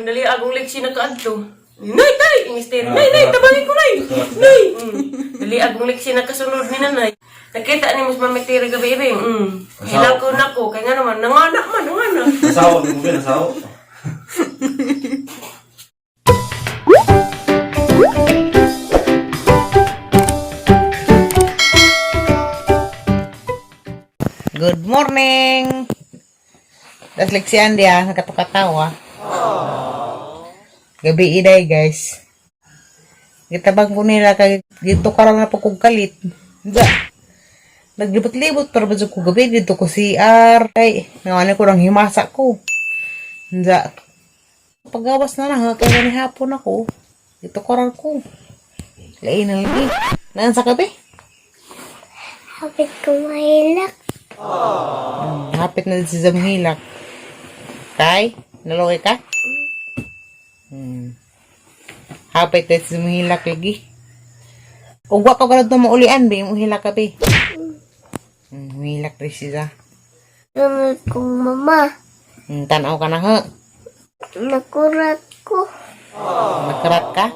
Dali agong leksi nakaadto. Nay, tay! Ingisteri. Nay, nay, tabangin ko, nay! Nay! Dali agong leksi nakasunod ni nanay. Nakita ni mas mamitiri gabi ibing. Hilako na ko. Kaya nga naman, nanganak man, nanganak. Nasawa, di mo ba nasawa? Good morning! Tas leksiyan dia, nakatukatawa. Gabi iday, guys. Gitabang ko nila kay dito karon na po kong kalit. Ga. Naglibot-libot pero ba ko gabi dito ko CR. Kay ngayon ko nang himasa ko. Ga. Pagawas na na kay ni hapon ako. Dito karon ko. Lain na lagi. Naan sa kape? Hapit ko mahilak. Hapit na din si Zamhilak. Kay, nalogay ka? Hapit na si Zamhilak lagi. Ugwa ka ba na maulian, be? Muhilak ka, be. Muhilak rin siya. Sunod kong mama. Tanaw ka na, ha? Nakurat ko. Nagkarat ka?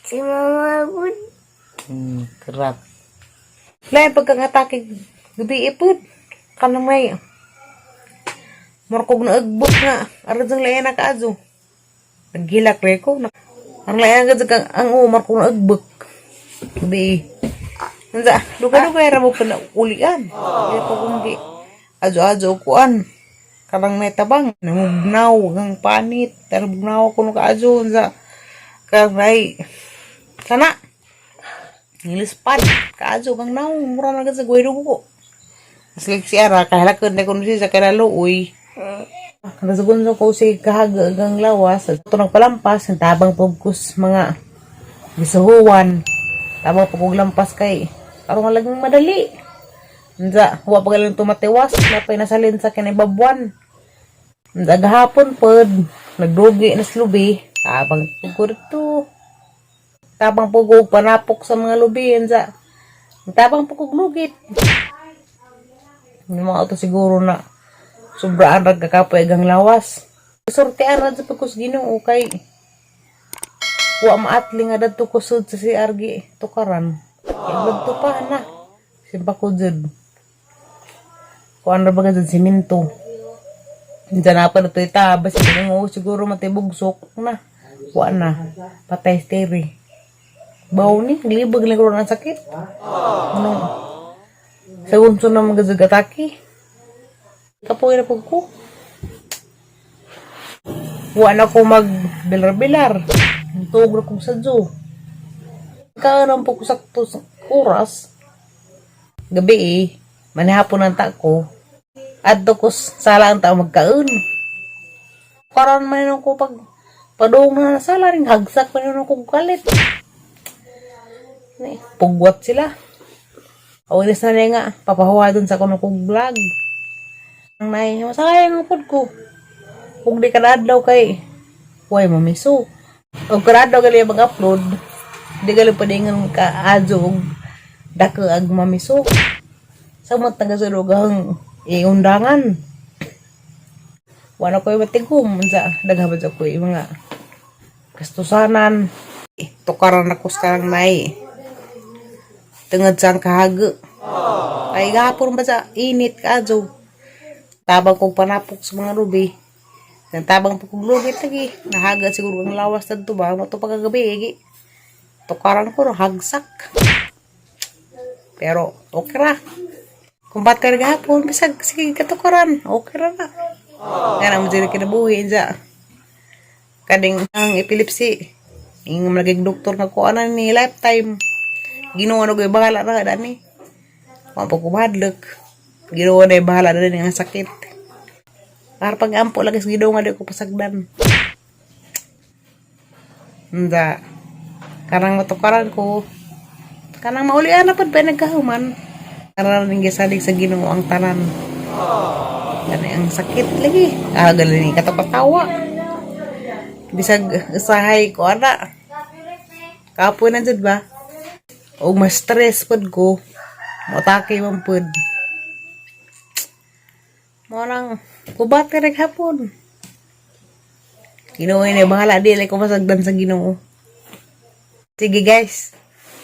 Si mama bud. Karat. Lain pagkangatake, gabi ipod. Kanang may, Markog na agbot nga. Arad sang lain na kaadyo. Naghilak re ko. Ang lain ka kang ang umar ko na agbot. Gabi. Nansa, dugay-dugay ra mo pa na ulian. Kaya pa kung di adyo-adyo kuan. Karang may tabang, namugnaw, gang panit, tarabugnaw ako no kaadyo. Nansa, karang may, sana, nilispad, kaadyo, gang naw, mura na sa guwero ko. Aslik si Ara, kahalakad na kuno siya sa kalaluoy. Nasugun ko si kahag gang lawas, ito nagpalampas, ang tabang pugkus mga gisuhuan. Tabang paguglampas kay, karon nga laging madali. Unsa, wa pa galing tumatiwas, napay nasalin sa kinibabuan. Unsa gahapon pod, nagdugi na sa lubi, tabang pugkur to. Tabang pugog panapok sa mga lubi, unsa. Tabang pugog lugit. Yung mga auto siguro na sobraan ra kakapoy ang lawas. Sortean ra sa pagkus Ginoo kay wa maatli nga dadto kusod sa CRG tukaran. Kay dadto pa na. Simpa ko jud. Kuan ra ba ka jud simento. Diyan na pa na to itabas. Siguro, siguro matibugsok na. Wa na. Patay steri. Baw ni, glibag lang ko ng sakit. Ano? Sa unso na magazagataki. Kapoy na pag ko. Wa na ko mag bilar-bilar. Tuog na kong sadyo. Karon po ko sakto sa oras. Gabi eh, manihapon ang ta ko. Adto ko sala ang tao magkaon. Karon man ko pag padung na sala ring hagsak man ko galit. Ni, pugwat sila. Awilis na niya nga, papahuwa dun sa kuno kong vlog. Ang nay, masakay ang upod ko. Kung di ka naadlaw kay, way mamiso. Og kada adlaw gali mag-upload, di gali padingan ka adyo og dako ag mamiso. Samot taga sa ang iundangan. Wala ko'y matigom unsa daghan sa ko'y mga kastusanan. Tukaran ako sa karang nay. Tungod sa ang kahago. Ay gahapon ba sa init ka adyo. Tabang kong panapok sa mga rubi. Nang tabang pa kong lugit lagi. Nahaga siguro ang lawas tadto ba. Mato pagkagabi igi. Tukaran ko no, hagsak. Pero okay ra. Kung ba't ka gahapon, bisag sige katukaran. Okay ra na. Kaya naman dyan kinabuhi. Inja. Kading ang epilepsy. Yung naging doktor nga kuha na ni lifetime. Ginoo na ko'y bahala na dani. Wa pa ko mahadlok. Ginoo na bahala na din ang sakit. Para pag ampo lagi sa Ginoo nga di ko pasagdan. Nda. Karang matukaran ko. Kanang maulian na pud pa nagkahuman. Karang ning gisalig sa Ginoo ang tanan. Kani ang sakit lagi. Ah, galing katapatawa. Bisag usahay ko ana. Kapoy na jud ba? Og mas stress pud ko. Motake man pud. Mo nang kubat ka hapon. Ginoo ini bahala dili ko masagdan sa Ginoo. Sige guys.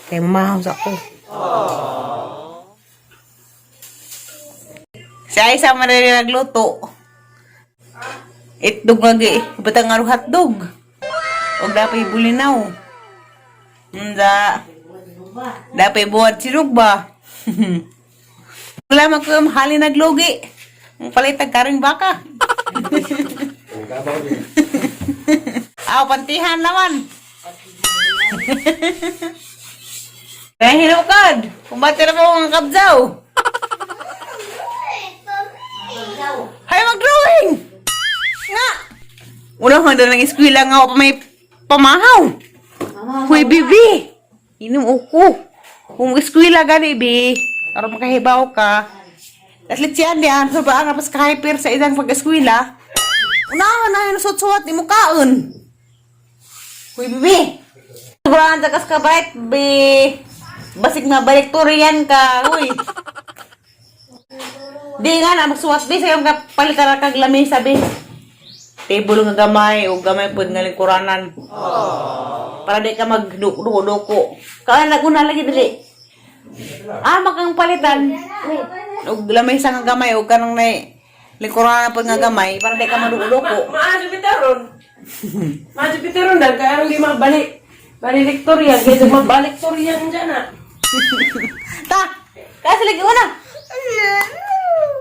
Kay mamahaw sa ako. Si Aisa man rin nagluto. Itdog lagi. Batang nga hotdog. Og dapay bulinaw. Unsa. Dapay buhat sinog ba? Wala magkuha halin naglugi. Ang palitag karing baka. Aw, pantihan naman. Kaya hinukad. Kumbate na po mga kabzaw. Hay, mag-drawing! Nga! Una ko ng eskwela nga ako pa may pamahaw. Huy, bibi! Inom uko. Kung eskwela gani, bi. Aron makahibaw ka. Atlit siya diyan, so ba ang pas ka-hyper sa isang pag-eskwela. Una na yung suot-suot ni mukaon. Huy, bibi! Sobrang takas ka bait, bi. Basig na baliktorian ka, huy. Di nga na, magsuwas bi sa iyong kapalitan kag lamesa bi. Table nga gamay o gamay pud nga lingkuranan. Para di ka magduko-duko. Kaan laguna lagi dili. Ah, makang palitan. Og lamesa nga gamay o kanang nay lingkuranan pud nga gamay para di ka magduko-duko. Maadyo bitaron. Maadyo bitaron dahil kaya hindi mabalik. Baliktorian. Kaya mabaliktorian dyan ah. Ta, kasi lagi una.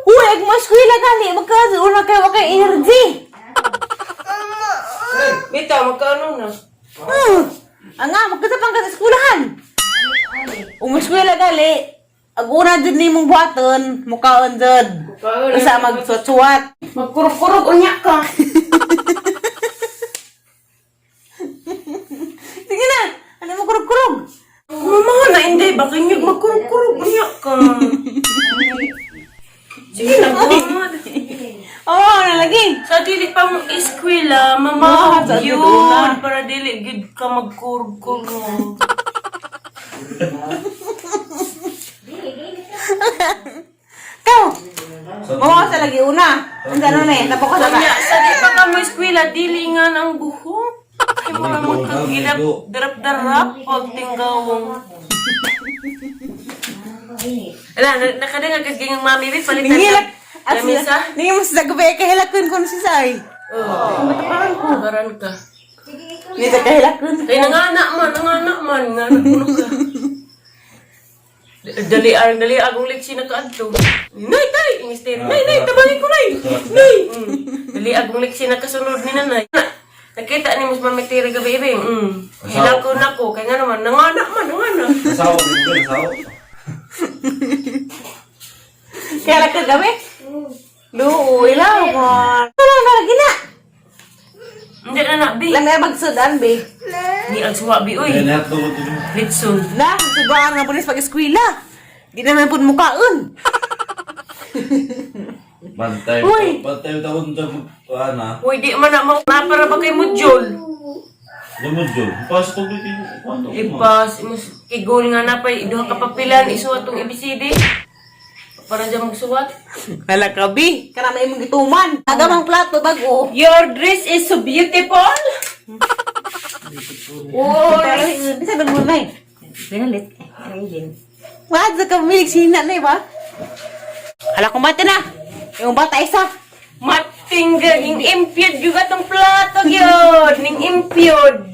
Uy, ag mo eskwela gani, magka una kay wa kay energy. Bitaw, magkaano na? Anga, magkasapang ka sa eskwelahan. Umuskwela gali. Ag una jud nimong buhaton, mukaon jud. Mukaon. Usa magsuwat. Magkurog-kurog, unya ka. Sige na, ano mo kurog-kurog? Mama na, hindi. Baka inyog magkurog-kurog, unya ka. Sige na, buhat. Oo, na lagi. Sa dili pa mong eskwela, mama, Ah, sa yun. una. Para dili gid ka magkurog-kurog. Kaw. Mama sa lagi una. Unsa na ni? Napoko sa Unya, ka. sa di pa ka mo eskwela, dili nga ang buhok. Ay, mura mo kang gilap, darap-darap, pag tinggawong. Ala, nakadangag kasi ganyang mami, bi, palitan Ningilak. Lamisa? Ningi mo sa gabi kahilakon ko si Sai. Oo. Mataparan ka. Ni sa kahilakon. Kay nanganak man, nanganak man, nanganak kuno ka. Dali arang dali agong leksi nakaadto. Nay tay, mister. Nay nay, tabangin ko nay. Nay. Dali agong leksi nakasunod ni nanay. Nakita ni mas mami tiri gabi ibi. Hilako nako kay nga naman nanganak man, nanganak. Asawa, din asawa. Kahilakon gabi. Luoy lang man. Ano na lagi na? Hindi na na bi. Lang na magsudan bi. Ni ang suwa bi Kaya oy. lahat ko ito. Litson. Na, subaan nga po pag eskwela. Di naman po mukaon. Bantay. Uy! Bantay taon ta ana. Uy, di man na mo na para ba kay module? Lumod jud. Pas ko dito. Kwento. Ipas, imus kigol nga na pa duha ka papilan isuwat tong ABCD. Para dyan magsuwat. Hala ka, bi. Kana may imong gituman. Agamang plato bago. Your dress is so beautiful. Oh, Pero bisa ba mo nay? Pinalit. Ay, Wad sa ka milig sina nay ba? Hala kumbate na. Yung bata isa. Matingga ning impyod juga tong plato gyud, ning impyod.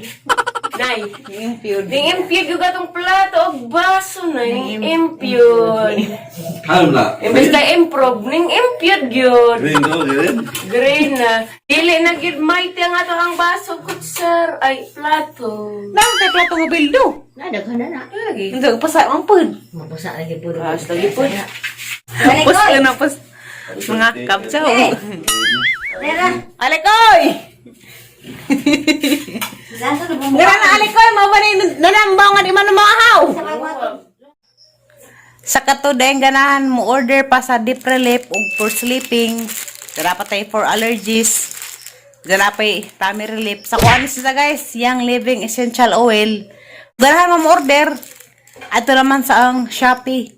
Nay, Yung pure. ning impyod juga tong plato og baso na ning impyod. Ano na? Imbes na improve, ning impyod gyud. Green do, green. Green na. Dili na gyud mighty ang ato ang baso kutsar ay plato. Nang kay plato mo bildo. Na, daghan na na. Lagi. Hindi pasa ang pud. Mapusa lagi po. Pas lagi po. Pus ka na pus. Mga kapsaw. Tera, Alikoy! saan sa bumuha? Gara na alikoy, mao ba ni nanambangan iman na mahaw. Sa katudeng ganahan mo order pa sa deep relief ug for sleeping. Dara pa tayo for allergies. Dara pa tummy relief. Sa kuan siya guys, Young Living Essential Oil. Ganahan mo mo order. Ato naman sa ang Shopee.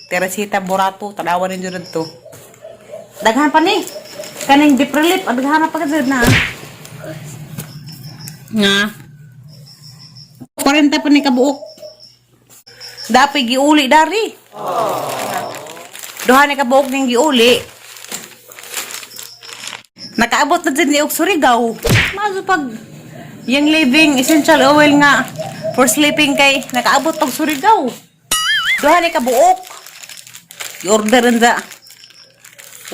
Teresita Borato, tanawan ninyo dito. Daghan pa ni. Kaning deep relief, ah, daghan na pa kasi na. Nga. 40 pa ni kabuok. Dapat giuli dari. Duha ni kabuok ning giuli. Nakaabot na din ni og Surigao. Maso pag yung living essential oil nga for sleeping kay nakaabot pag Surigao. Duha ni kabuok. I-order sa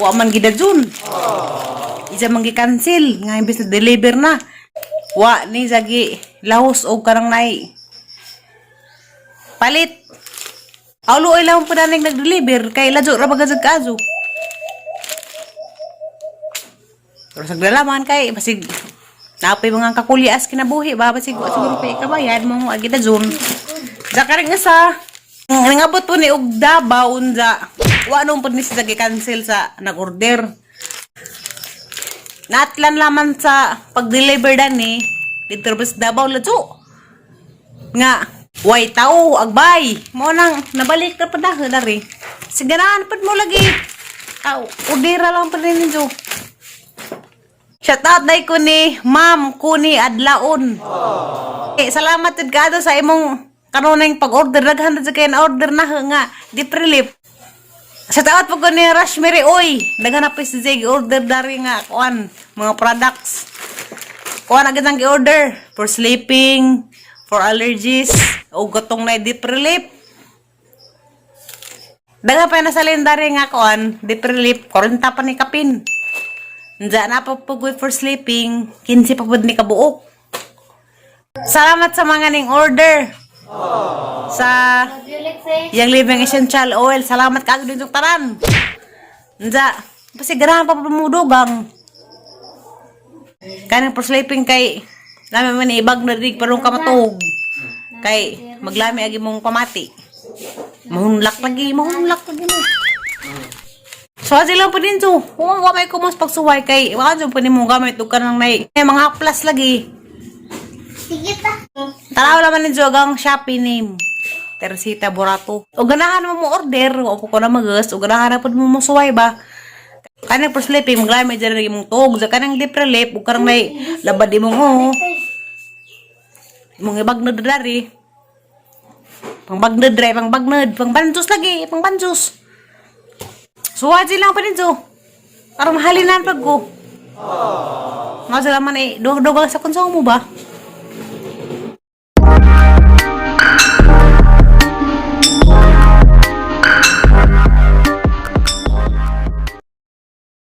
wa man gida jun. Isa man gi-cancel nga imbes na deliver na. Wa ni sagi lahos og karang nay. Palit. Awlo ay lang po naning nag-deliver kay ladyo ra bagad sa kaso. Pero sa dalaman kay basig naapay mga kakulias kinabuhi ba basig wa siguro pa ikabayad mo agi na zone. Sa karing isa nangabot po ni og Davao unsa wa nung po ni sila gi-cancel sa nag-order. Naatlan laman sa pag-deliver dani dito ba sa Davao ladyo. Nga way tao agbay mo nang nabalik na pa dahil dari. Sigaraan pud mo lagi. Aw, ordera lang pa rin ninyo. Shout out dai ko ni Ma'am Kuni Adlaon. Eh, salamat jud kaado sa imong kanunay pag-order daghan na jud kay na order na nga deep relief. Shout out po ko ni Rashmiri Oy. Daghan na po si Zeg order dari nga kuan mga products. Kuan agad ang gi-order for sleeping, for allergies, o gatong na deep relief. Daghan pa na sa dari nga kuan, deep relief, 40 pa ni kapin. Diyan na po po for sleeping, 15 pa pud ni kabuok. Salamat sa mga ning order. Sa Yang Living Essential Oil. Salamat kaagad din taran. Nja, kasi ganahan pa pumudugang. Kanang for sleeping kay lami man ibag na rig parong kamatog. Kay maglami agi mong pamati. Mahunlak lagi mo. So, adi lang po din to. Kung wa may kumos pagsuway kay wa jud po nimo gamit og kanang nay may mga plus lagi. Sige ta. Tanaw naman ni Jogang Shopee name. Teresita Borato. O ganahan mo mo order, o po ko na magas, o ganahan na po mo musuway ba? Kanang for sleeping, maglami dyan na imong tuog. Sa kanang deep relief, o karang may labad imong o. Imong ibagnod na dari. Pangbagnod dre, pangbagnod, pangbanjos lagi, pangbanjos. Suwaji lang pa rin, Jo. Para mahalinan pag ko. Mga sila man eh, duwag-duwag sa konsumo ba?